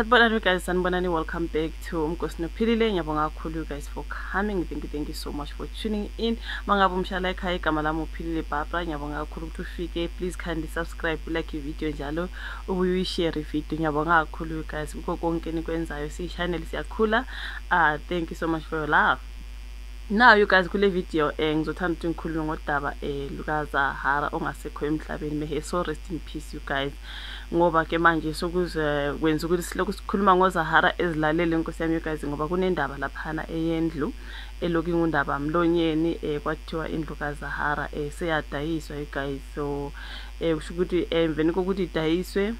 Sanibonani guys, sanibonani, welcome back to Umgosi Nophilile. Ngiyabonga kakhulu you guys for coming. Thank you so much for tuning in. Mangabe umshala ekhaya, igama lami uPhilile Barbara. Ngiyabonga kakhulu ukuthi ufike. Please kindly subscribe, like i-video njalo, ubuye uyishare i-video. Ngiyabonga kakhulu you guys kukho konke enikwenzayo. Siyi-channel siyakhula. Thank you so much for your love. Now you guys, kule video ngizothanda ukuthi ngikhulume ngodaba lukaZahara ongasekho emhlabeni. May her soul rest in peace, you guys, ngoba ke manje sokuze kwenza ukuthi silokhu sikhuluma ngoZahara ezilalele, nkosi yami, you guys, ngoba kunendaba laphana eyendlu elokhu ingundaba mlonyeni. Kwathiwa indlu kaZahara seyadayiswa, you guys. So kusho ukuthi emveni kokuthi idayiswe,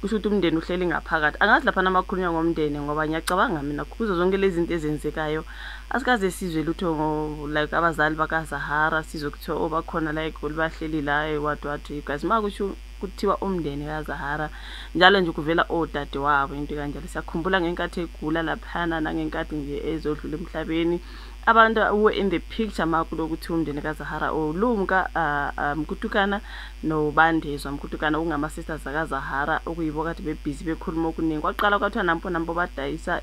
kusho ukuthi umndeni uhleli ngaphakathi. Angazi lapha namakhulunywa ngomndeni, ngoba ngiyacabanga mina kuzo zonke lezi zinto ezenzekayo asikaze sizwe lutho like abazali bakaZahara. Sizwe kuthiwa oh, bakhona la eGoli, bahleli la, what what, you guys. Ma kusho kuthiwa umndeni kaZahara, njalo nje kuvela odade wabo, into kanjalo. Siyakhumbula ngenkathi egula laphana nangenkathi nje ezodlula emhlabeni, abantu who were in the picture ma kulokuthi umndeni kaZahara, uLumka Mkutukana noBandezwa Mkutukana, okungama-sisters akaZahara, okuyibo kade bebhizi bekhuluma okuningi. Kwaqala kwathiwa nampo nampo badayisa,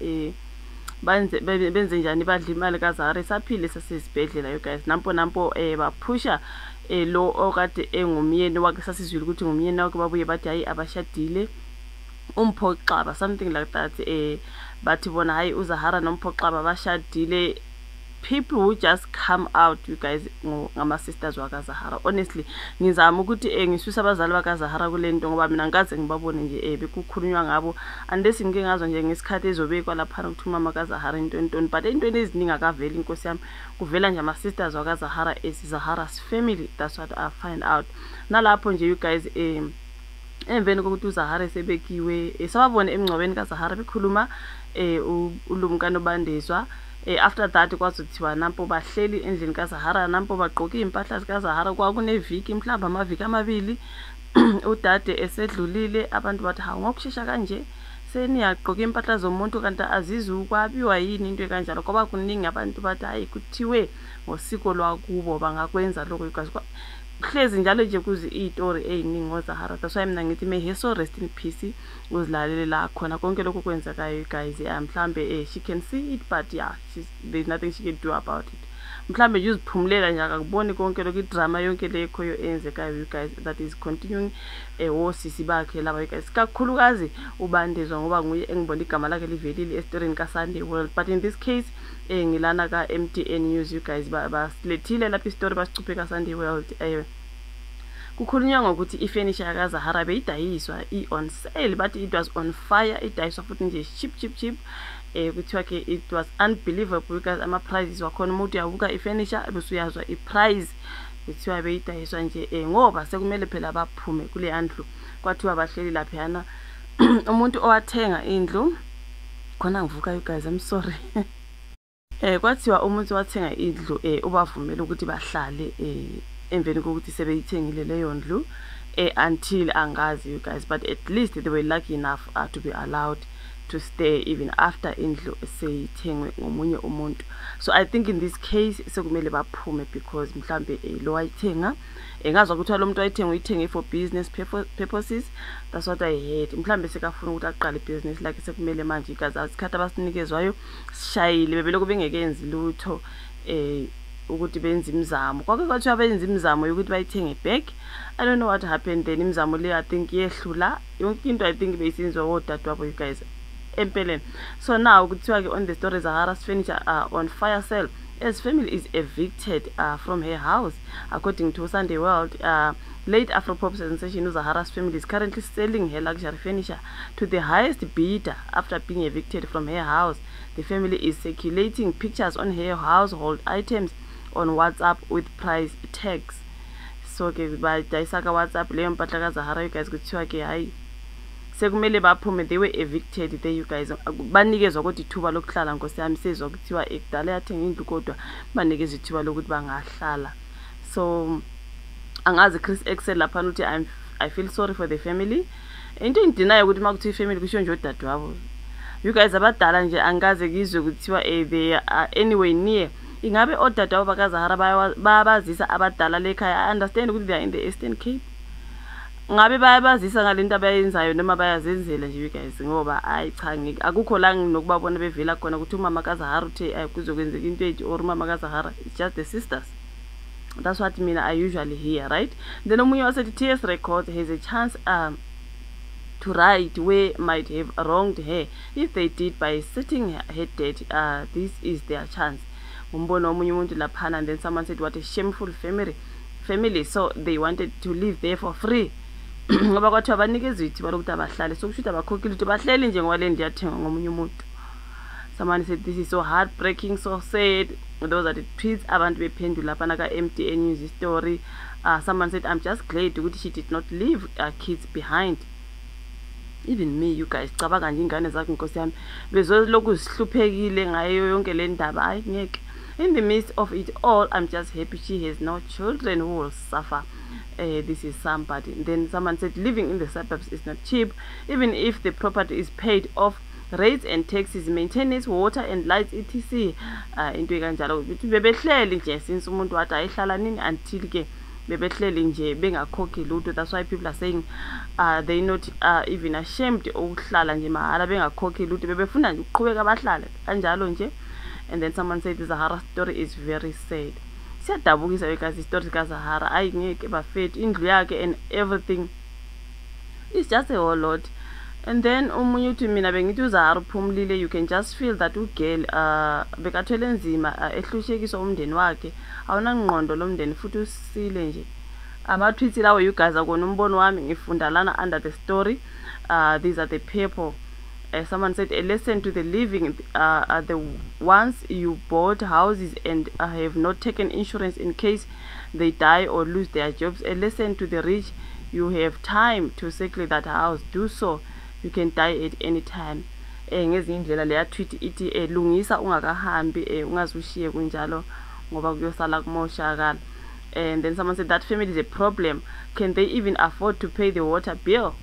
benze njani, badla imali kaZahara esaphile, sasesibhedlela, you guys. Nampo nampo baphusha lo okade engumyeni wakhe, sasizwile ukuthi ngumyeni wakhe, babuye bathi hayi, abashadile, uMphoxaba, something like that. Bathi bona hayi, uZahara noMphoxaba bashadile. People who just come out, you guys, ngama-sisters wakaZahara. Honestly, ngizama ukuthi ngisusa abazali bakaZahara kule nto, ngoba mina ngikaze ngibabone nje bekukhulunywa ngabo, unless ngike ngazwa nje ngesikhathi ezobekwa laphana ukuthi umama kaZahara into ntoni, but entweni eziningi akaveli, inkosi yami. Kuvela nje ama-sisters wakaZahara as Zahara's family. That's what I find out. Nalapho nje, you guys, emveni kokuthi uZahara esebekiwe, sababona emngcwabeni kaZahara bekhuluma, uLumka noBandezwa. After that kwazothiwa nampo bahleli endlini kaZahara, nampo bagqoke iy'mpahla zikaZahara. Kwakuneviki, mhlawumbe amaviki amabili udade esedlulile. Abantu bathi, "Hawu, ngokushesha kanje seniyagqoka iy'mpahla zomuntu, kanti azizukwabiwa yini?" Into ekanjalo. Kwaba kuningi, abantu bathi hhayi, kuthiwe ngosiko lwakubo bangakwenza lokho, because kuhlezi njalo nje kuze iy'tori ey'ningi ngoZahara. That's why mina ngithi may her soul rest in peace, uzilalele la khona konke lokhu kwenzekayo, guys. Yeah, mhlambe she can see it, but yeah, there's nothing she can do about it. Mhlambe nje uziphumulela nje, akakuboni konke lokhu, idrama yonke le ekhoyo eyenzekayo, you guys, that is continuing, wosisi bakhe laba, you guys, kakhulukazi uBandezwa, ngoba nguye engibona igama lakhe livelile esitorini ka-Sunday World. But in this case ngilana ka-MTN News, you guys. Basilethile lapha isitori, basicuphe ka-Sunday World. Kukhulunywa ngokuthi ifurniture yakaZahara beyidayiswa, i-on sale, but it was on fire, idayiswa futhi nje cheap, cheap, cheap. Kuthiwa ke it was unbelievable because ama-prices wakhona, umuntu uyabuka ifurniture bese uyazwa i-price. Kuthiwa beyidayiswa nje ngoba sekumele phela baphume kuleya ndlu. Kwathiwa bahleli laphayana, umuntu owathenga indlu khona, ngivuka, you guys, I'm sorry. Kwathiwa umuntu wathenga indlu ubavumela ukuthi bahlale emveni kokuthi sebeyithengile leyo ndlu, until angazi, you guys, but at least they were lucky enough to be allowed to stay even after indlu seyithengwe ngomunye umuntu. So I think in this case sekumele baphume because mhlambe lo wayithenga, ngazwa kuthiwa lo muntu wayithenga uyithenge for business purposes. That's what I heard. Mhlambe sekafuna ukuthi aqale ibhizinisi lakhe. Sekumele manje igazi, isikhathi abasinikezwayo sishayile, bebelokhu bengekenzi lutho ukuthi benze imizamo. Kwake kwathiwa benze imizamo yokuthi bayithenge back. I don't know what happened then. Imizamo le, I think, yehlula yonke into. I think beyisenziwa wodadewabo, you guys, empeleni. So now kuthiwa-ke on the story, Zahara's furniture are on fire sale as family is evicted from her house. According to Sunday World, late Afropop sensation uZahara's family is currently selling her luxury furniture to the highest bidder after being evicted from her house. The family is circulating pictures on her household items on WhatsApp with price tags. So ke badayisa ka-WhatsApp leyo mpahla kaZahara, you guys. Kuthiwa ke hayi, sekumele baphume. They were evicted there, you guys. Banikezwa kodwa ithuba lokuhlala, nkosi yami. Sezwa kuthiwa ekudala yathenga indlu, kodwa banikezwa ithuba lokuthi bangahlala. So angazi, Chris Excel laphana uthi, I feel sorry for the family." Into engidinayo ukuthi uma kuthiwa ifamily kusho nje odadewabo, you guys, abadala nje angikaze ngizwe kuthiwa they are anyway near. Ingabe odadewabo bakaZahara bayabazisa abadala lekhaya? I understand ukuthi they are in the Eastern Cape. Ngabe bayabazisa ngalento abayenzayo noma bayazenzela nje, you guys, ngoba hayi cha, ngeke, akukho la nginokubabona bevela khona ukuthi umama kaZahara uthe kuzokwenzeka into ethi or umama kaZahara. It's just the sisters. That's what mina I usually hear, right? Then omunye wasethi TS Records has a chance to right where might have wronged her if they did by setting her dead. This is their chance. Umbono omunye umuntu laphana. And then someone said, what a shameful family. So they wanted to live there for free, ngoba kwathiwa banikezwe ithuba lokuthi abahlale, so kusho ukuthi abakhokhile ukuthi bahleli nje ngoba le ndlu yathengwa ngomunye umuntu. Someone said, this is so heartbreaking, so sad. Those are the tweets abantu bephendula laphana ka-MTN News story. Someone said, I'm just glad ukuthi she did not leave kids behind. Even me, you guys, cabanga nje ingane zakho, inkosi yami, bezolokhu zihluphekile ngayo yonke le ndaba. Hayi, ngeke. In the midst of it all, I'm just happy she has no children who will suffer. This is somebody. Then someone said, living in the suburbs is not cheap. Even if the property is paid off, rates and taxes, maintenance, water and lights, etc. Into ekanjalo, ukuthi bebehleli nje since umuntu wathi ayihlala nini until ke bebehleli nje bengakhokhi lutho. That's why people are saying they not even ashamed ukuhlala nje mahhala bengakhokhi lutho, bebefuna nje ukuqhubeka bahlale kanjalo nje. And then someone said, the Zahara story is very sad. Siyadabukisa because story kaZahara, ayi ngeke bafethu, indlu yakhe and everything is just a whole lot. And then omunye uthi, mina bengithi uZahara uphumlile. You can just feel that ugirl bekathwele nzima, ehlushekiswa umndeni wakhe. Awunangqondo lo mndeni futhi usile nje. Ama-tweets lawo, you guys, akona umbono wami, ngifunda lana under the story. These are the people. Someone said, a lesson to the living, the ones you bought houses and have not taken insurance in case they die or lose their jobs. A lesson to the rich, you have time to settle that house, do so, you can die at any time. Ngezinye indlela leya tweet ithi lungisa ungakahambi, ungaze ushiye kunjalo ngoba kuyosala kumoshakala. And then someone said, that family is a problem, can they even afford to pay the water bill?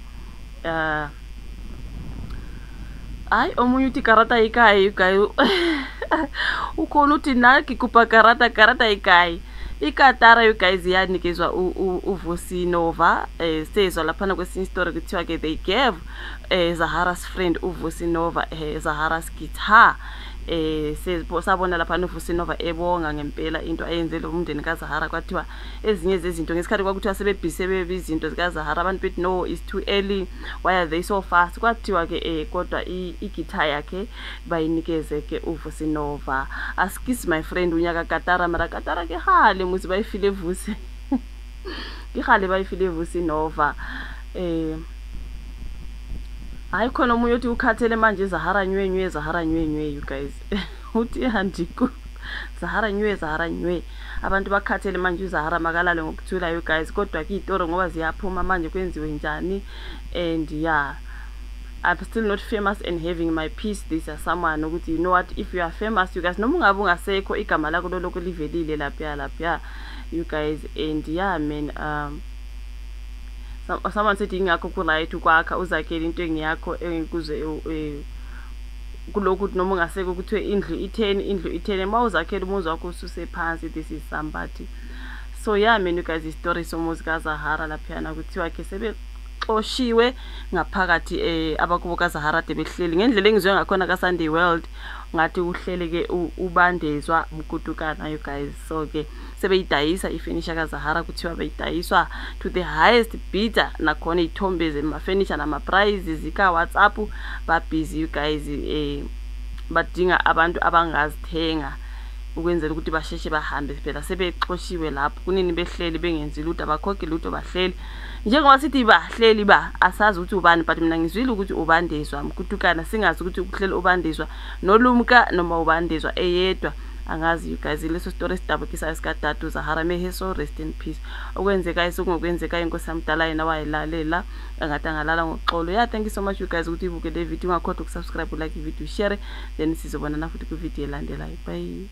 Hayi, omunye uthi karata ikae, you ukhona uthi na ke kopa karata, karata ikae? Ikatara, you guys, yanikezwa uVusi Nova. Sezwa laphana kwesinye story kuthiwa ke they gave Zahara's friend uVusi Nova Zahara's guitar. Sabona laphana uVusi Nova ebonga ngempela into ayenzele umndeni kaZahara. Kwathiwa ezinye zezinto ngesikhathi kwakuthiwa sebebhise bebe izinto zikaZahara, abantu bethi no, it's too early, why are they so fast? Kwathiwa ke kodwa igitha yakhe bayinikeze ke uVusi Nova. Askis my friend, unyaka katara mara katara ke hale musi bayifile Vusi, ke hale bayifile Vusi Nova. Hayi, khona omunye uthi ukhathele manje Zahara nywe nywe, Zahara nywe nywe, you guys. Uthi handiku Zahara nywe, Zahara nywe. Abantu bakhathele manje, uZahara makalale ngokuthula, you guys. Kodwa ke itori ngoba ziyaphuma manje, kwenziwe njani? And yeah, I'm still not famous and having my peace. This is someone ukuthi, you know what, if you are famous, you guys, noma ungabe ungasekho, igama lakho lolokhu livelile lapha lapha, you guys. And yeah man, someone said ingakho ku-right ukwakha uzakhele into engiyakho kuze kulokhu ukuthi noma ungasekho kuthiwe indlu itheni, indlu itheni, uma uzakhele umuzi wakho ususe phansi. This is somebody. So yeah man, you guys, istory somuzi kaZahara laphiyana kuthiwa ke sebexoshiwe ngaphakathi abakubo kaZahara de behleli ngendlela engizwe ngakhona ka-Sunday World, ngathi uhlele ke ubandezwa Mkutukana, you guys. So ke sebeyidayisa ifenisha kaZahara, kuthiwa beyidayiswa to the highest bidder, nakhona iy'thombe zemafenisha nama-prices zika-WhatsApp, babhizi, you guys, badinga abantu abangazithenga ukwenzela ukuthi basheshe bahambe phela sebexoshiwe lapho. Kunini behleli bengenzi lutho, abakhokhi lutho, bahleli njengoba sithi bahleli ba asazi ukuthi ubani, but mina ngizwile ukuthi ubandezwa Mkutukana, singazi ukuthi ukuhleli ubandezwa nolumka noma ubandezwa eyedwa, angazi, you guys. Leso story sidabukisayo sikadadu Zahara, may her soul rest in peace. Okwenzekayo sokungokwenzekayo, inkosi yamdala yena wayilalela, angathi angalala ngoxolo. Yeah, thank you so much, you guys, ukuthi ibuke le video. Ungakhohlwa ukusubscribe, like ivideo, share, then sizobonana futhi kwivideo elandelayo. Bye.